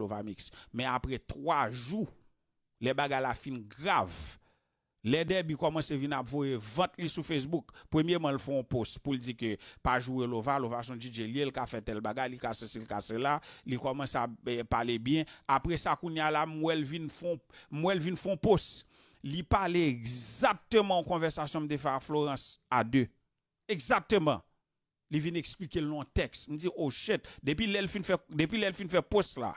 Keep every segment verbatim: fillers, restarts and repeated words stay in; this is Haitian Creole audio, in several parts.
Lovamix. Men apre twa jou, lè bagay la fin grav, lè Dèbi kòmanse vin ap voye vant li sou Facebook, premyeman, l fè yon post pou l di ke pa joure Lova, Lova se yon D J l ye, l ka fè tèl bagay, li ka sesi, l ka sela, li kòmanse ap eh, pale byen. Apre sa, kounye a la, m wè l vin fè yon, m wè l vin fè yon post. Li pale egzakteman yon konvèsasyon m te fè a Florence a de. Egzakteman. Li vin eksplike l nan yon tèks. M di, oh shit. Depi lè l fin fè, depi lè l fin fè post la,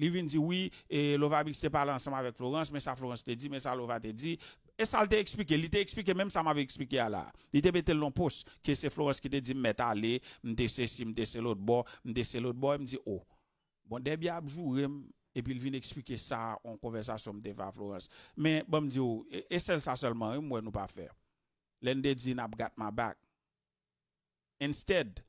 li vin di, wi, e, Lovamix te pale ansanm avèk Florence, men sa Florence te di, men sa Lova te di. E sa l te eksplike. Li te eksplike menm sa m ap eksplike a la. Li te mete l nan post ke se Florence ki te di m mèt ale, m te sesi, m te se lòt bò, m te se lòt bò. E m di, oh. Bon, Dèbi ap joure m, epi l vin eksplike sa, yon konvèsasyon m te fè a Florence. Men, ban m di w, e, e sèl sa sèlman, wi, m wè nou pa fè. Lè n te di n ap got my back. Instead,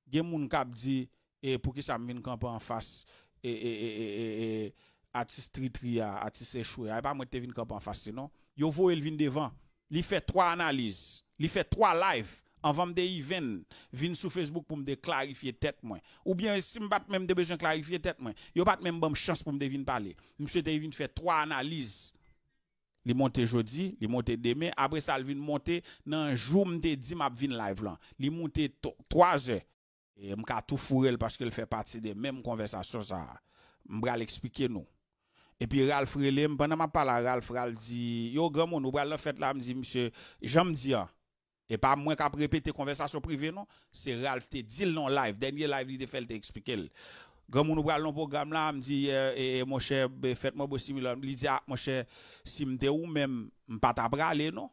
gen moun k ap di, e poukisa m vin kanpe anfas e, e, e, e, e, e, atis Tritri a, atis Echwe a? E pa mwen ki te vin kanpe anfas li, non. Yo voye l vin devan. Li fè twa analiz. Li fè twa live. Anvan m te even vin sou Facebook pou m te klarifye tèt mwen. Oubyen, si m pa t menm te bezwen klarifye tèt mwen, yo pa t menm ban m chans pou m te vin pale. Misye te vin fè twa analiz. Li monte jodi, li monte demen, apre sa l vin monte nan jou m te di m ap vin live lan. Li monte twa zè. E m ka tou foure l paske l fè pati de menm konvèsasyon sa a. M pral eksplike nou. Epi Ralph rele m, pandan m ap pale a Ralph, Ralph di, yo, granmoun, ou pral nan fèt la? M di, misye, jan m di an, e pa mwen k ap repete konvèsasyon prive, non. Se Ralph te di l nan live, dènye live li te fè, l te eksplike l. Granmoun, ou pral nan pwogram la? M di, e, e, e, monchè, fèt mwen bò Similòm. Li di, a, monchè, si m te ou menm, m pa ta prale, non.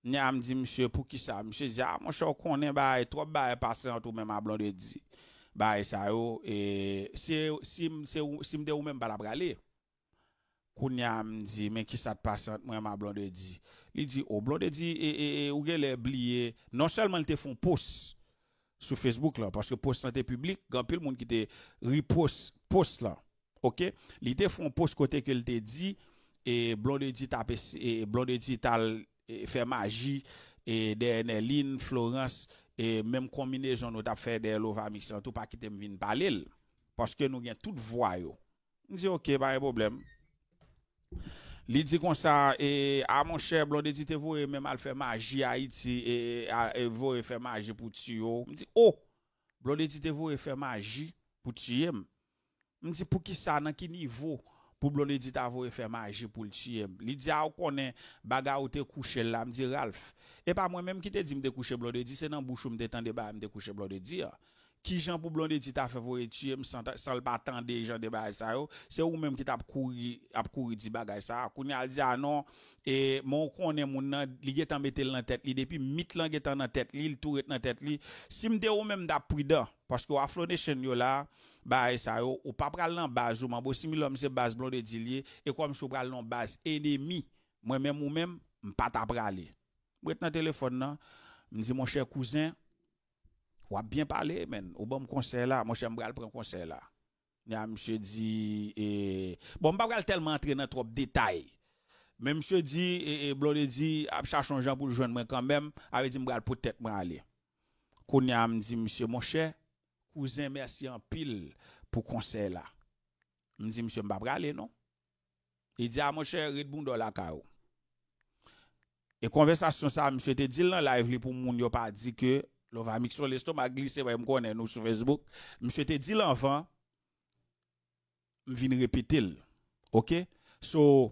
Nya m di misye, poukisa? Misye di, a, monchè, ou konnen bagay, twòp bagay pase ant ou menm a Blondedy. Bagay sa yo, e, se, si, m- se, si m te ou menm, m pa ta prale. Kounye a, m di, men kisa t pase ant mwen menm a Blondedy? Li di, o, Blondedy, e, e, e, ou genlè bliye, non sèlman l te fè yon post sou Facebook lan, paske post lan te piblik, gen anpil moun ki te repost post lan. Oke? Li te fè yon post kote ke l te di, e, Blondedy t ap es- e, Blondedy t al e, fè maji, e, dèyè Nèlin, Florence, e, menm konbinezon nou t ap fè dèyè Lovamix lan tou, pa kite m vin pale l. Paske nou gen tout vwa yo. M di, oke, pa gen pwoblèm. Li di konsa, e, a monchè, Blondedy te voye menm al fè maji Ayiti, e, a, e voye fè maji pou tiye w. M di, o! Blondedy te voye fè maji pou tiye m. M di, poukisa, nan ki nivo pou Blondedy ta voye fè maji pou l tiye m? Li di, a, ou konnen, bagay ou te kouche l la. M di, Ralph, e pa mwen menm ki te di m te kouche Blondedy, se nan bouch ou m te tande bagay m te kouche Blondedy a. Kijan pou Blondedy ta fè voye tiye m san, san l pa tande jan de bagay sa yo? Se ou menm ki t ap kouri, ap kouri di bagay sa a. Kounye a, l di, a non, e, men ou konnen moun nan, li gentan mete l nan tèt li. Depi mit lan gentan nan tèt li, li tou ret nan tèt li. Si m te ou menm, m t ap pridan. Paske w Afro Nation yo la, bagay sa yo, ou pa pral nan baz ou, Manbo Similòm se baz Blondedy l ye, e kòmsi ou pral nan baz enemi. Mwen menm ou menm, m pa ta prale. M ret nan telefòn nan, m di, monchè kouzen, w ap byen pale, men, ou ban m konsèy la, monchè, m pral pran konsèy la. Nya misye di, e, bon, m pa pral tèlman antre nan twòp detay. Men misye di, e, e, Blondedy ap chache yon jan pou l jwenn mwen kanmenm, avè di m pral pot tèt mwen ale. Kounye a, m di misye, monchè, kouzen, mèsi anpil pou konsèy la. M di misye, m pa prale, non. Li di, a, monchè, ret bounda w lakay ou. E konvèsasyon sa a, misye te di l nan live li pou moun yo pa di ke Lovamix yon lestomak glise, paske m konnen nou sou Facebook. Misye te di l anvan, m vin repete l. Oke? So,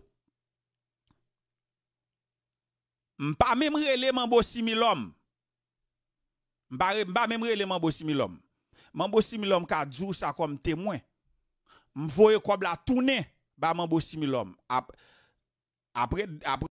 m pa menm rele Manbo Similòm. M pa, re- m pa menm rele Manbo Similòm. Manbo Similòm ka di w sa kòm temwen. M voye kòb la tounen ba Manbo Similòm. Ap- apre, apre